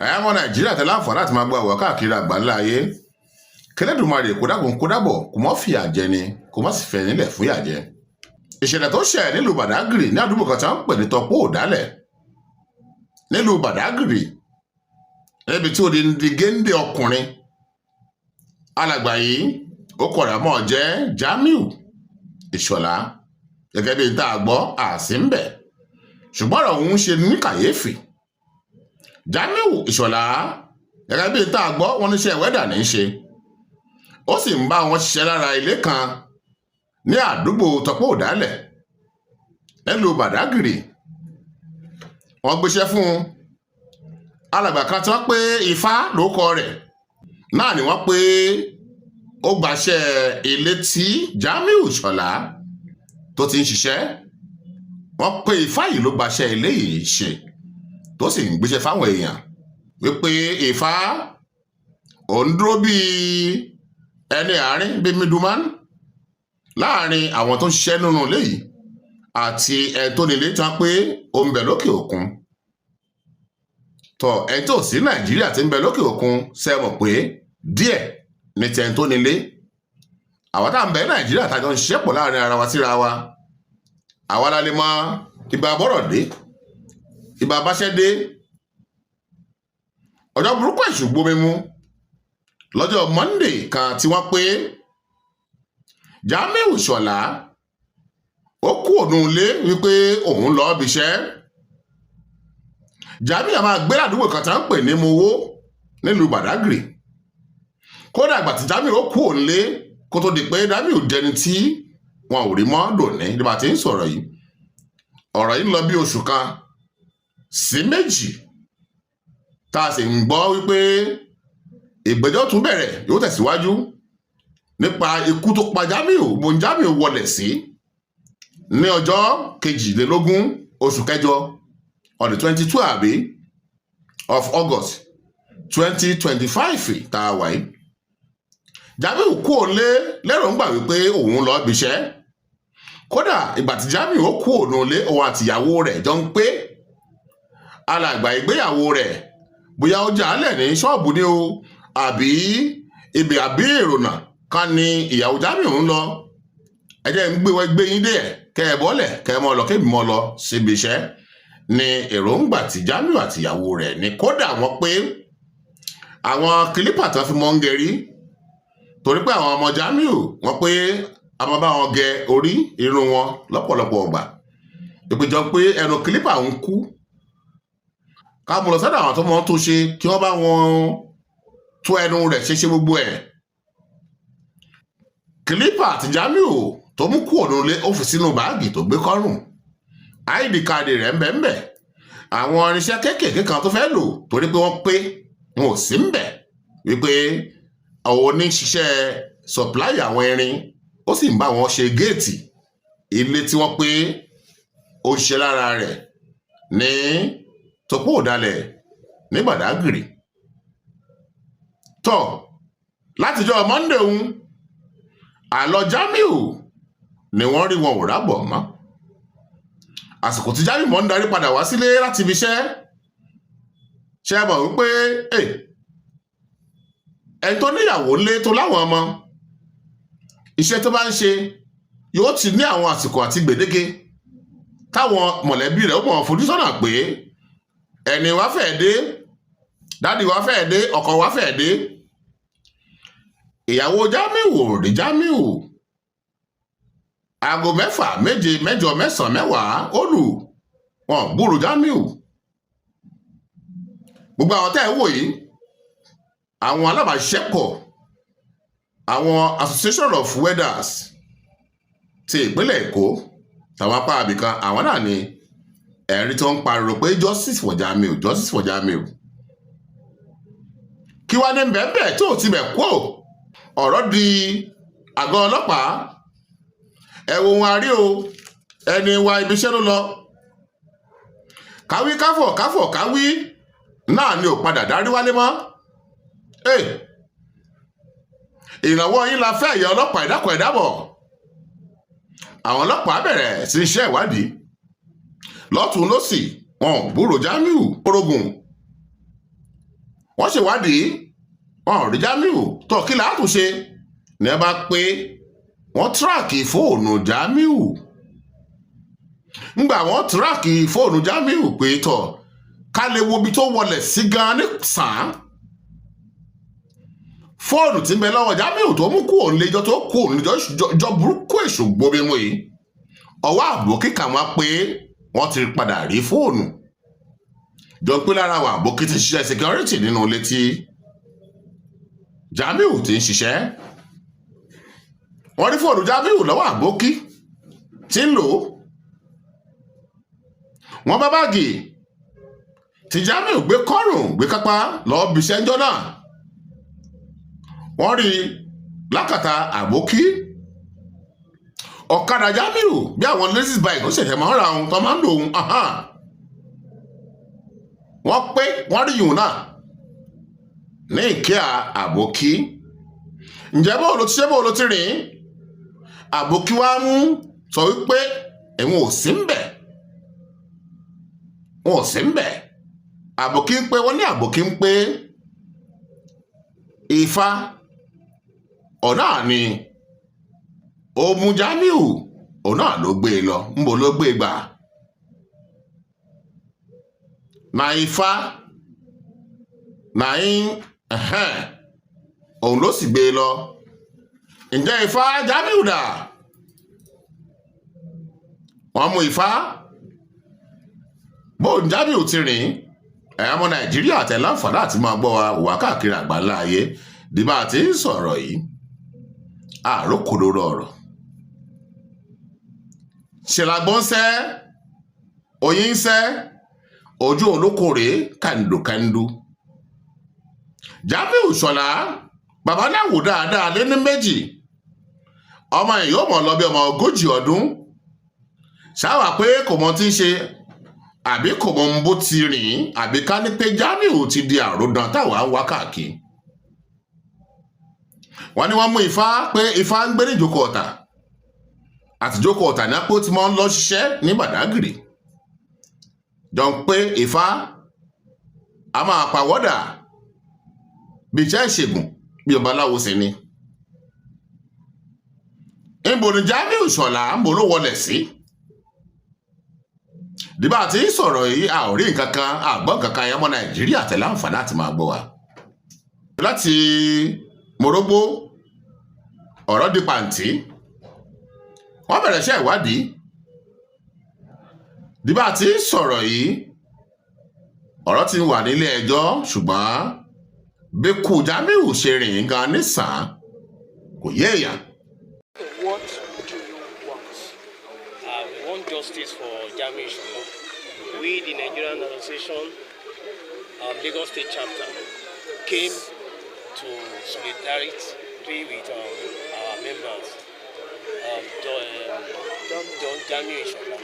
Ẹ̀yà ọmọ Nàìjíríà tẹ láǹfààní láti máa gbọ́ àwọ̀ káàkiri àgbáńlá ayé, kẹlẹ́dùmarè kó dákun kó dábọ̀, kó mọ́ fìyà jẹ ni, kó má sì fẹ́ nílẹ̀ fún ìyà jẹ. Ìṣẹ̀lẹ̀ tó ṣẹ̀ nílùú Badagry ní àdúgbò kan tí wọ́n ń pè ní Tọpọ́ Òdálẹ̀ nílùú Badagry, níbi tí odindi géńdé ọkùnrin alàgbà yìí ó kọ̀rọ̀ mọ́ jẹ́ Jamiu Ìṣọ̀lá, gẹ́gẹ́ bí n tá a gbọ́ àsí ń bẹ̀, ṣùgbọ́n ọ̀rọ̀ òun ṣe ní kàyéfì. Jamiu Ìṣọ̀lá, gẹ́gẹ́ bí n tá a gbọ́, wọn níṣẹ́ welder ní í ṣe, ó sì ń bá wọn ṣiṣẹ́ lára ilé kan ní àdúgbò Tọpọ́ Òdálẹ̀ nílùú Badagry. Wọ́n gbéṣẹ́ fún un, alàgbà kan tí wọ́n pé Ifá lórúkọ rẹ̀ náà ni wọ́n pé ó gbaṣẹ́ ilé tí Jamiu Ìṣọ̀lá tó ti ń ṣiṣẹ́. Wọ́n pé Ifá yìí ló gbaṣẹ́ ilé yìí ṣe, tó sì ń gbéṣẹ́ fáwọn èèyàn, wípé Ifá òun dúró bíi ẹni àárín, bíi middleman láàrin àwọn tó ń ṣiṣẹ́ nínú ilé yìí àti ẹni tó nílé tán pé ó ń bẹ lókè òkun. Tọ ẹni tó sí Nàìjíríà tí ń bẹ lókè òkun, ṣe mọ̀ pé díẹ̀ ní tẹni tó nílé. Àwọn tá à ń bẹ Nàìjíríà tá a jọ ń ṣiṣẹ́ pọ̀ láàrin ara wa síra wa, àwa la lè mọ ìgbà bọ́rọ̀ dé, ìgbà báṣẹ́ dé. Ọjọ́ burúkú èṣù gbomi mu lọ́jọ́ Monday kan tí wọ́n pé Jamiu Ìṣọ̀lá ó kú òun ilé wípé òun lọ ibi iṣẹ́. Jamiu a máa gbé ládùúgbò kan tá ń pè ní Mowó nílùú Badagry. Kódà àgbà tí Jamiu ó kú òun lé, kó tó di pé Jamiu dẹni tí wọn ò rí mọ́ dòní nígbà tí ń sọ̀rọ̀ yìí, ọ̀rọ̀ yìí ń lọ bí oṣù 1 sí 2, tá a sì ń gbọ́ wípé ìgbẹ́jọ́ tún bẹ̀rẹ̀, yóò tẹ̀síwájú nípa ikú tó pa Jamiu, bó Jamiu wọlé sí ní ọjọ́ 22 oṣù kẹjọ, on the 22 àbí of August 2025 tá a wà yìí. Jamiu kú òun lé lérò ń gbà wípé òun lọ ibi iṣẹ́. Kódà ìgbà tí Jamiu ó kú òun lé, òun àtìyàwó rẹ̀ jọ ń pé alàgbà ìgbéyàwó rẹ̀, bóyá ó jà á lẹ̀ ní ṣọ́ọ̀bù ni o, àbí ibi àbí èrònà kan ni ìyàwó Jamiu ń lọ. Ẹ jẹ́ ń gbé wọ́n gbé yín dé ẹ̀, kẹ́ ẹ bọ́lẹ̀, kẹ́ ẹ mọ́ lọ, kébì mọ́ lọ síbi iṣẹ́ ni èròǹgbà tí Jamiu àtìyàwó rẹ̀ ní. Kódà wọ́n pé àwọn clipper tán fi mọ́ ń gẹrí, torí pé àwọn ọmọ Jamiu, wọ́n pé a máa bá wọn gẹ orí irun wọn lọ́pọ̀lọpọ̀ ọgbà, ìpèjọ pé ẹnu clipper ń kú, ká mú lọ sọ́dọ̀ àwọn tó mọ̀ tó ṣe, kí wọ́n bá wọn tó ẹnu rẹ̀ ṣe, ṣe gbogbo ẹ̀. Clipper àti Jamiu tó mú kúrò nílé, ó fi sínú báàgì tó gbé kọ́rùn, ID card rẹ̀ ń bẹ ń bẹ, àwọn irinṣẹ́ kéékèèké kan tó fẹ́ lò, torí pé wọ́n pé wọn ò sí ń bẹ̀, wípé àwọn oníṣiṣẹ́ supply àwọn irin, ó sì ń bá wọn ṣe géètì ilé tí wọ́n pé ó ṣiṣẹ́ lára rẹ̀ ní Tọpọ́ Òdalẹ̀ ní Badagry. Tọ́ látijọ́ Monday òun àlọ́ Jamiu ni wọ́n rí, wọn ò rábọ̀ mọ́. Àsìkò tí Jamiu mọ́ ń darí padà wá sílé láti ibi iṣẹ́, ṣe é mọ̀ wípé ẹni tó níyàwó ńlé, tó láwọn ọmọ, iṣẹ́ tó bá ń ṣe yóò ti ní àwọn àsìkò àti gbèdéke táwọn mọ̀lẹ́bí rẹ̀ ó mọ̀ fojú sọ́nà pé ẹni wá fẹ́ dé, daddy wá fẹ́ dé, ọkọ wá fẹ́ dé. Ìyàwó Jamiu ò rí Jamiu. Aago 6, 7, 8, 9, 10 ó lù, wọn gbúrò Jamiu. Gbogbo àwọn tẹ́ ẹ̀ wò yìí, àwọn alábàáṣiṣẹ́pọ̀ àwọn Association of Welders ti ìpínlẹ̀ Èkó tàwọn apá àbìkan, àwọn náà ni ẹ̀rí tó ń pariwo pé "Justice for Jamiu, justice for Jamiu." Kí wàá ní bẹ́ẹ̀ tó ti bẹ̀ kú, ọ̀rọ̀ di àgọ́ ọlọ́pàá. Ẹ̀wọ̀n wọn àrí o, ẹni wa ibi iṣẹ́ ló lọ, káwí káfọ̀ káfọ̀ káwí náà ni ò padà dárí wálé mọ́. Ìrànwọ́ yín la fẹ́, ẹ̀yà ọlọ́pàá, ìdákọ̀ ẹ̀dábọ̀. Àwọn ọlọ́pàá bẹ̀rẹ̀ sí iṣẹ́ ìwádìí lọ́tún lọ́sì, wọn ò gbúrò Jamiu. Orogun Wọ́n ṣèwádìí, wọn ò rí Jamiu. Tó kí láàtúnṣe ní ẹ bá pé wọ́n track fóònù Jamiu. Ńgbà wọ́n track fóònù Jamiu pé tọ̀ ká lè wo ibi tó wọlé sí gan ní sàn án, fóònù tí ń bẹ lọ́wọ́ Jamiu tó mú kúrò nílé, tó kúrò nílé jọ burúkú èṣù gbomi mu yìí, ọwọ́ àbókí kà wọ́n pé wọ́n ti padà rí fóònù jọ pé lára àwọn àbókí ti ṣiṣẹ́ security nínú ilé tí Jamiu ti ń ṣiṣẹ́. Wọ́n rí fóònù Jamiu lọ́wọ́ àbókí tí ń lò ó. Wọ́n bá báàgì tí Jamiu gbé kọ́rùn gbé kápá lọ́ọ́ bí sẹ́ńjọ́ náà, wọ́n rí lákàtà àbókí. Ọ̀kadà Jamiu, bí àwọn ladies bike ó ṣẹ̀ṣẹ̀ máa ń ra ohun tó máa ń lò ohun, wọ́n pé wọ́n rí yùn náà ní ìkíà àbókí. Ǹjẹ́ bóò ló ti ṣe, bóò ló ti rìn? Àbókí wa ń sọ wípé ẹ̀wọ̀n ò sí ń bẹ̀, wọn ò sí ń bẹ̀. Àbókí ń pé, wọ́n ní àbókí ń pé Ifá ọ̀nà ni ó mú Jamiu, òun náà ló gbé e lọ. Ńbo ló gbé e gbà? Na Ifá na ń òun ló sì gbé e lọ. Ǹjẹ́ Ifá Jamiu dà? Wọ́n mú Ifá. Bóun Jamiu ti rìn? Ẹ̀yà ọmọ Nàìjíríà tẹ̀ láǹfààní àti máa gbọ́ wa wà káàkiri àgbáńlá ayé dìbà àti ń sọ̀rọ̀ yìí, àrókòdoro ọ̀rọ̀ ṣèlàgbọ́n sẹ́, oyin ń sẹ́ ojú olókòrè kàndùkàndù. Jamiu Ṣọlá, bàbá náà wò dáadáa lé ní méjì ọmọ yìí, yóò mọ̀ lọ bí ọmọ 40 ọdún. Ṣáwà pé kò mọ tí ń ṣe, àbí kò mọ bó ti rìn, àbí ká ní pé Jamiu ti di àròdàn táwa ń wá káàkiri. Wọ́n ní wọ́n mú Ifá pé Ifá ń gbé ní Ìjókòó Ọ̀tà, àti Ìjókòó Ọ̀tà ní pé ó ti máa ń lọ ṣiṣẹ́ ní Bàdágìrì. Jọ ń pé Ifá a máa pawọ́dà bí iṣẹ́ ìṣègùn, bí babaláwo sì ni. Níbo ni Jamiu Ṣọlá, ń bo ló wọlé sí dìbà tí ń sọ̀rọ̀ yìí? A ò rí nǹkan kan, àgbọ̀n kankan. Ẹ̀yọ́ ọmọ Nàìjíríà tẹ̀lé àǹfààní àti máa gbọ́ wa láti Morogbo, ọ̀rọ̀ di pàǹtí. Wọ́n bẹ̀rẹ̀ iṣẹ́ ìwádìí dìbà tí ń sọ̀rọ̀ yìí. Ọ̀rọ̀ ti wà nílé ẹjọ́, ṣùgbọ́n bí kú Jamiu ṣe rìn gan nísàn kò yé èèyàn. What do you want? We want justice for Jamiu Ishola. We, the Nigerian Association, Lagos State Chapter, came to solidarity with our members, Jamiu Ishola.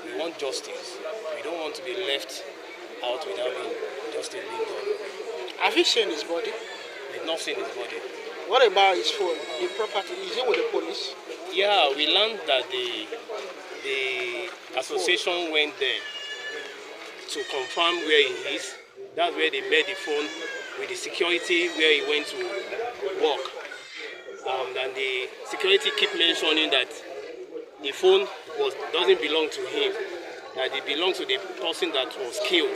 We want justice. We don't want to be left out without being justice being done. Have you seen his body? We've not seen his body. What about his phone? The property? Is it with the police? Yeah, we learned that the association went there to confirm where he is. That's where they met the phone with the security where he went to work. And the security keep mentioning that the phone was doesn't belong to him, that it belongs to the person that was killed.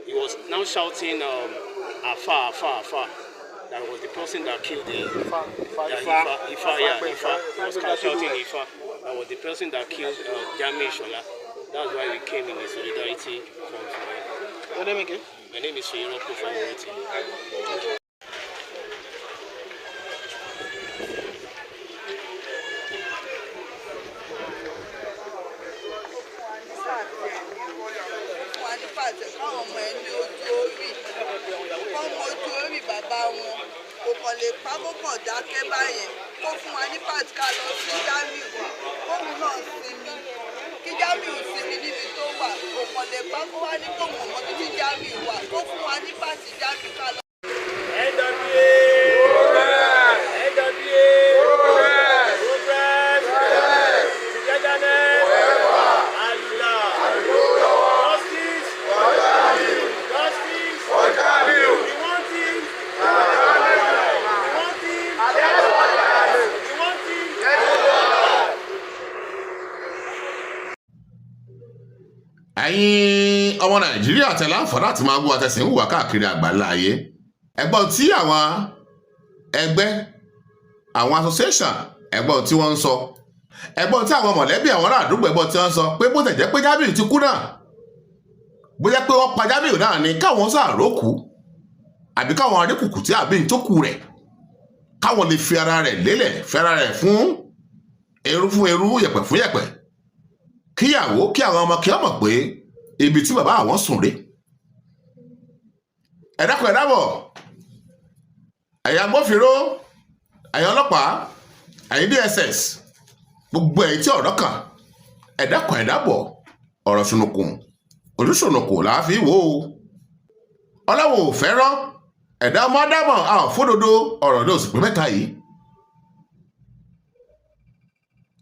He was now shouting, "Afa, Afa, Afa." That was the person that killed the Ifa, Ifa, yeah, Ifa, Ifa, Ifa, yeah, Ifa. He was shouting Ifa. That was the person that killed Jamiu Ishola. That's why we came in a solidarity form for him. Your name again? My name is Sheyiro Kofayoroti. Fún wa ní pàtẹ káwọn ọmọ ẹ ní ojú orí kọ́ mọ ojú orí bàbá wọn. Kò kàn lè pa kó kàn dákẹ́ báyẹn. Kó fún wa ní pàtẹ ká lọ sí Jamiu, kóun náà sinmi, kí Jamiu sinmi níbi tó wà. Kò kàn lè pa kó wá ní kóun ọmọ títí Jamiu wà. Kó fún wa ní pàtẹ Jamiu ká lọ. NWA! NWA! Progress! Togetherness! Alula! Justice! Justice! Ọmọ Nàìjíríà tẹ láǹfààní àti máa gbọ́ àtẹ̀sìn ń wà káàkiri àgbáńlá ayé, ẹgbọ́n tí àwọn ẹgbẹ́, àwọn association, ẹgbọ́n tí wọ́n ń sọ, ẹgbọ́n tí àwọn mọ̀lẹ́bí, àwọn ará àdúgbò, ẹgbọ́n tí wọ́n ń sọ pé bó tẹ̀ jẹ́ pé Jamiu ti kú náà, bóyá pé wọ́n pa Jamiu náà ni, káwọn sàrókù àbí káwọn aríkùkù tí àbí tó kù rẹ̀, káwọn lè fi ara rẹ̀ lélẹ̀, fi ara rẹ̀ fún eru fún eru, yẹ̀pẹ̀ fún yẹ̀pẹ̀, kíyàwó, kí àwọn ọmọ kí wọ́n mọ̀ pé ibi tí bàbá àwọn sùn rè. Ẹ dákun, ẹ dábọ̀, ẹ̀yin agbófinró, ẹ̀yin ọlọ́pàá, ẹ̀yin DSS, gbogbo ẹ̀yin tí ọ̀rọ̀ kàn, ẹ dákun, ẹ dábọ̀. Ọ̀rọ̀ ṣùnùkùn, ojú ṣùnùkùn là á fi wò ó. Ọlọ́wọ́ ò fẹ́ràn ẹ̀dá ọmọ ádámọ̀, a ò fódodo ọ̀rọ̀ ní oṣù pé mẹ́ta yìí.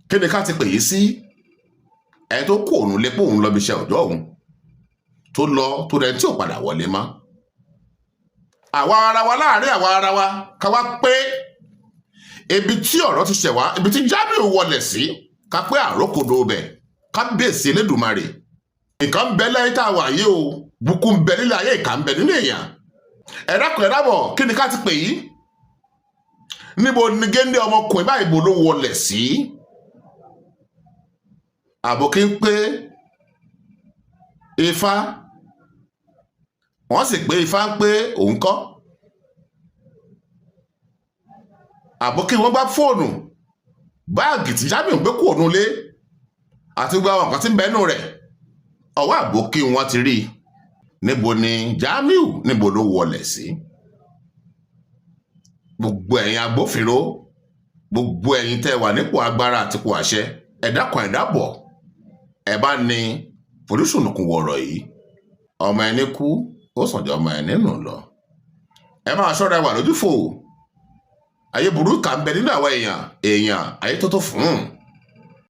Kí ni ká ti pè yí sí? Ẹni tó kú òun lé pé òun lọ bí iṣẹ́ òjọ́ òun tó lọ, tó rẹ tí ò padà wọlé mọ́. Àwa ara wa, láàrin àwa ara wa, ká wá pé ibi tí ọ̀rọ̀ ti ṣẹ̀ wá, ibi tí Jamiu wọlé sí, ká pé àrókòdó bẹ̀. Kábíyèsí Elédùmarè, nǹkan ń bẹ lẹ́yìn tá a wà yìí o. Bùkún ń bẹ nílé ayé, ìkà ń bẹ nínú èèyàn. Ẹ dákun, ẹ dábọ̀, kí ni ká ti pè yìí? Níbo ni géńdé ọmọkùnrin báyìí, bò ló wọlé sí? Àbòkí ń pé ifá, wọ́n sì pé ifá ń pé òun kọ́. Àbòkí wọ́n gbá fóònù, báàgì tí Jamiu gbé kúrò nulé àti gbogbo àwọn nǹkan tí ń bẹ́nu rẹ̀, ọwọ́ àbòkí wọn ti rí i. Níbo ni Jamiu, níbo ló wọlé sí? Gbogbo ẹ̀yin agbófinró, gbogbo ẹ̀yin tẹ́ wà nípò agbára àti ipò àṣẹ, ẹ dákun, ẹ dábọ̀, ẹ bá ní forísùnùkùn wọ̀rọ̀ yìí. Ọmọ ẹni kú, ó sàn jọ ọmọ ẹni nù lọ. Ẹ máa ṣọ́ra, ẹ wà lójúfò. Ayé burú kà ń bẹ nínú àwọn èèyàn, èèyàn ayé tó tó fún un.